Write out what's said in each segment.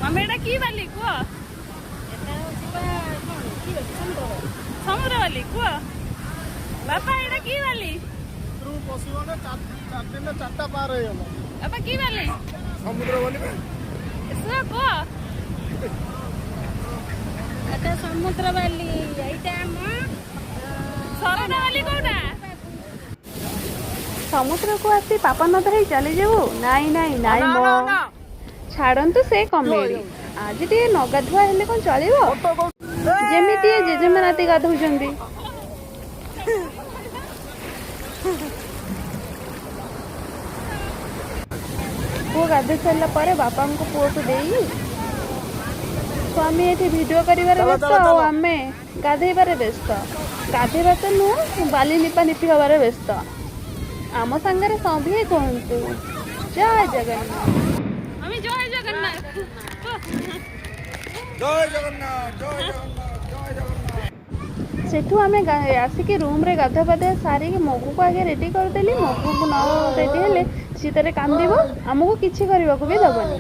Mummy, ଏଇଟା କି ବାଲି କୁହ? ସମୁଦ୍ର ବାଲି କୁହ। ବାପା, ଏଇଟା କି ବାଲି? ପଶିବନେ, 4 ଦିନରେ ଚାରିଟା ପାର ହେଇଗଲା। ବାପା, କି ବାଲି? ସମୁଦ୍ର ବାଲି। ଶୁଣ, କୁହ। ଏଟା ସମୁଦ୍ର ବାଲି, ଏଇଟା ଆମ ଶରଧା ବାଲି କୋଉଟା? ସମୁଦ୍ରକୁ ଆସି ପାପ ନ ଧରି ଚାଲିଯିବୁ? ନାଇଁ ନାଇଁ ନାଇଁ ମ, ଛାଡ଼ନ୍ତୁ ସେ କମେଡି। ଆଜି ଟିକେ ନ ଗାଧୁଆ ହେଲେ କଣ ଚଳିବ? ଯେମିତି ଏ ଜେଜେମା ନାତି ଗାଧଉଛନ୍ତି। ପୁଅ ଗାଧୋଇ ସାରିଲା ପରେ ବାପାଙ୍କୁ ପୁଅକୁ ଦେଇ ସ୍ୱାମୀ ଏଠି ଭିଡ଼ିଓ କରିବାରେ ଚାଲ, ବ୍ୟସ୍ତ ଚାଲ, ଆଉ ଚାଲ। ଆମେ ଗାଧେଇବାରେ ବ୍ୟସ୍ତ। ଗାଧେଇବା ତ ନୁହଁ, ବାଲି ନିପା ନିପି ହବାରେ ବ୍ୟସ୍ତ। ଆମ ସାଙ୍ଗରେ ସଭିଏଁ କୁହନ୍ତୁ, ଜୟ ଜଗନ୍ନାଥ। ମମି, ଜୟ ଜଗନ୍ନାଥ କୁହ। ଜୟ ଜଗନ୍ନାଥ, ଜୟ ଜଗନ୍ନାଥ, ଜୟ ଜଗନ୍ନାଥ। ସେଠୁ ଆମେ ଆସିକି ରୁମ୍ରେ ଗାଧୁଆ ପାଧୁଆ ସାରିକି ମଗୁକୁ ଆଗେ ରେଡ଼ି କରିଦେଲି। ମଗୁକୁ ନ ରେଡ଼ି ହେଲେ ସିଏ ତାରେ କାନ୍ଦିବ, ଆମକୁ କିଛି କରିବାକୁ ବି ଦେବନି।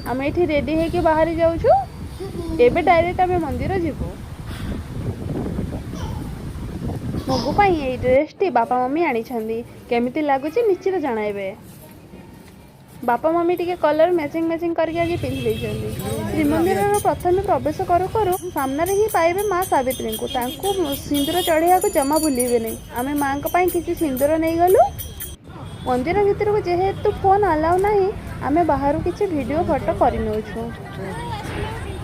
ଆମେ ଏଠି ରେଡ଼ି ହେଇକି ବାହାରି ଯାଉଛୁ। ଏବେ ଡାଇରେକ୍ଟ ଆମେ ମନ୍ଦିର ଯିବୁ। ମଗୁ ପାଇଁ ଏଇ ଡ୍ରେସ୍ଟି ବାପା ମମି ଆଣିଛନ୍ତି। କେମିତି ଲାଗୁଛି ନିଶ୍ଚିତ ଜଣାଇବେ। ବାପା ମମି ଟିକେ କଲର୍ ମ୍ୟାଚିଂ ମ୍ୟାଚିଂ କରିକି ଆଜି ପିନ୍ଧି ଦେଇଛନ୍ତି। ଶ୍ରୀମନ୍ଦିରର ପ୍ରଥମେ ପ୍ରବେଶ କରୁ କରୁ ସାମ୍ନାରେ ହିଁ ପାଇବେ ମା ସାବିତ୍ରୀଙ୍କୁ। ତାଙ୍କୁ ସିନ୍ଦୁର ଚଢ଼େଇବାକୁ ଜମା ଭୁଲିବେନି। ଆମେ ମାଙ୍କ ପାଇଁ କିଛି ସିନ୍ଦୁର ନେଇଗଲୁ। ମନ୍ଦିର ଭିତରକୁ ଯେହେତୁ ଫୋନ୍ ଆଲାଉ ନାହିଁ, ଆମେ ବାହାରୁ କିଛି ଭିଡ଼ିଓ ଫଟୋ କରିନେଉଛୁ।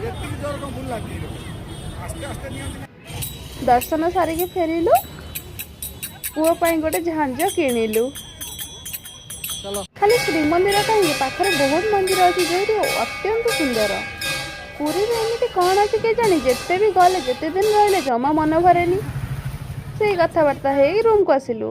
ଏତିକି ଜୋର କଣ ଭୁଲ ଲାଗିବ? ଆସ୍ତେ ଆସ୍ତେ ନିଅନ୍ତି। ଦର୍ଶନ ସାରିକି ଫେରିଲୁ। ପୁଅ ପାଇଁ ଗୋଟେ ଝାଞ୍ଜ କିଣିଲୁ। ଖାଲି ଶ୍ରୀମନ୍ଦିର କାହିଁକି, ପାଖରେ ବହୁତ ମନ୍ଦିର ଅଛି ଯେଉଁଠି ଅତ୍ୟନ୍ତ ସୁନ୍ଦର। ପୁରୀରେ ଏମିତି କ'ଣ ଅଛି କେଜାଣି, ଯେତେ ବି ଗଲେ, ଯେତେ ଦିନ ରହିଲେ ଜମା ମନ ଭରେନି। ସେଇ କଥାବାର୍ତ୍ତା ହେଇ ରୁମ୍କୁ ଆସିଲୁ।